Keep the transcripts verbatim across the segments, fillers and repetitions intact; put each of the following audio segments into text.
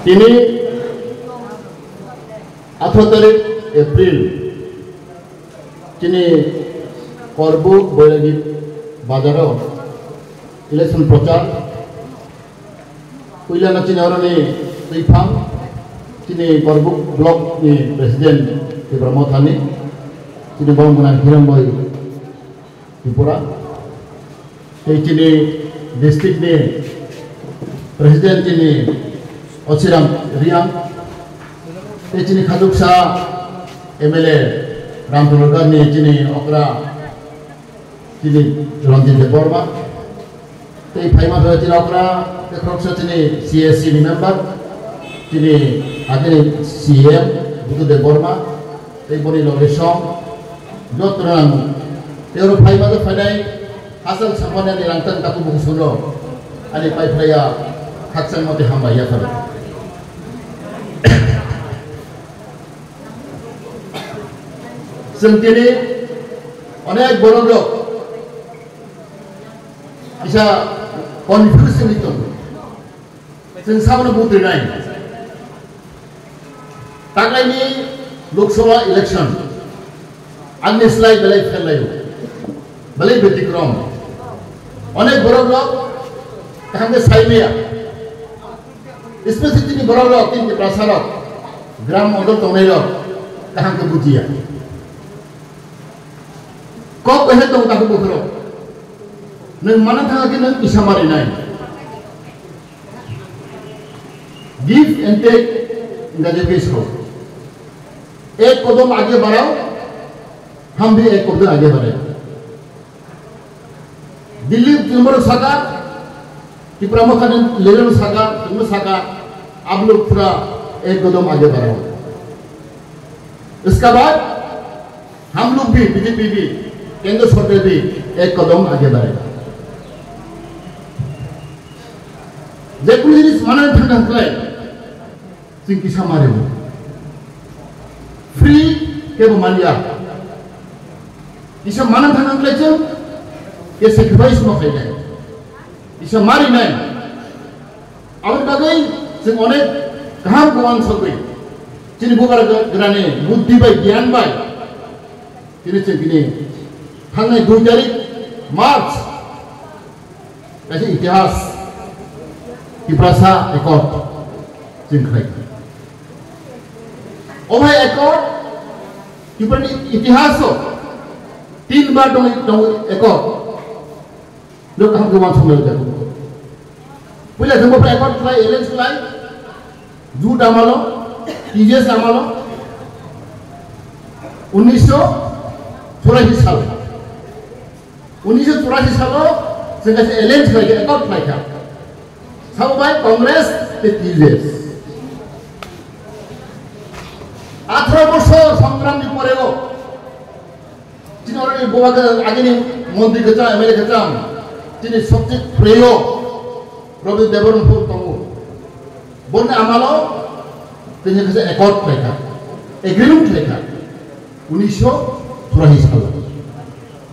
Tini atharo tarik April, chini Korbuk Boiragi bazaro election prochar. Puilano chini oroni twiphang, chini Korbuk block ni president Tipra Motha ni, chini bom gwnang Hirangboi Tripura. Tei chini district ni president chini Osiram Riang. Tei chini khajuksa M L A Ramchandra ni chini okra chini Ranjit Debbarma. Tei phaima tei chini okra tei khoroksa chini C S C ni member, chini agini C M Buddha Debbarma. Tei boni loge song joto rang tei oro phai ma phainai hachal samani ani rangtang taku buku suno ani pai phlaiya khakchang mate hambai ya phano. Chwng tini onek borok rok kisa confusion ni tongo. Chwng sabono butwi nai. Taklaini Lok Sabha election. Agni slai belai pherlaio. Belai betikrom. Onek borok rok kaham khe saimaya. Especially tini borok rok, tini Tiprasa rok, gram odol tongnai rok kaham khe bujiya. Kok bahai tong tahu bokhorok. Nwng mana thanga khe nwng kisa mari nai. Give and take in the education. Ek kodom aage badhao, hum bhi ek kodom aage badhe. Delhi tumor saka, Tipra Motha ni leader saka, tumor saka, aap log pura ek kodom aage badhao. Iska baad हम लोग भी, बीजेपी भी, केंद्र सरकार भी एक कदम आगे बढ़ेगा। Jekunu jinis mana thang thang khlai, chwng kisa mari bo. Free kebo manya. Kisa mana thang thang khlai chwng, ke sacrifice ma khainai. Kisa mari nai. Aboni bagwi chwng onek kaham khe uansugwi chini bubagra gwnani buddhi bai, giyan bai, chini chwng tini thangnai dui tarik March kaisa itihas Tiprasa Accord chwng khlai. O bai Accord Tiprani itihaso tin bar tongwi, tongwi Accord. Nok kaham khe uansuknai jago. Puila thangbo prai Accord khlai, alliance khlai. Jute amalo, T J S amalo. Unnisho churashi sal. Unnisho churashi salo chwng kaisa alliance khlai kha, Accord khlai kha. Sabo bai Congress tei T J S. Atharo bosor songramni poreo chini oroni bubagra agini montri kwcham, M L A kwcham, chini sobse priyo Prabodh Debbarma pho tongo. Boni amalo tini kaisa accord khlai kha, agreement khlai kha, unnisho churashi salo.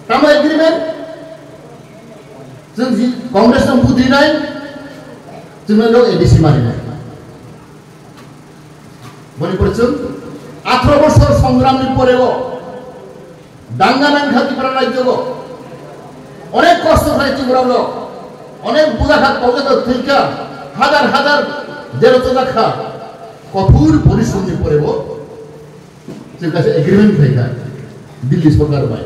Tamo agreement? Chwng ji Congress no vote rinai, chwng no A D C marinai. Boni pore chwng atharo bosor songramni poreo danga nangkha Tripura rajyogo. Onek kosto khlai Tripura rok, onek bujakha, kojakha, thwikha, hadar hadar jero chojakha. Kothor porishramni poreo chwng kaisa agreement khlaikha Delhi sorkar bai.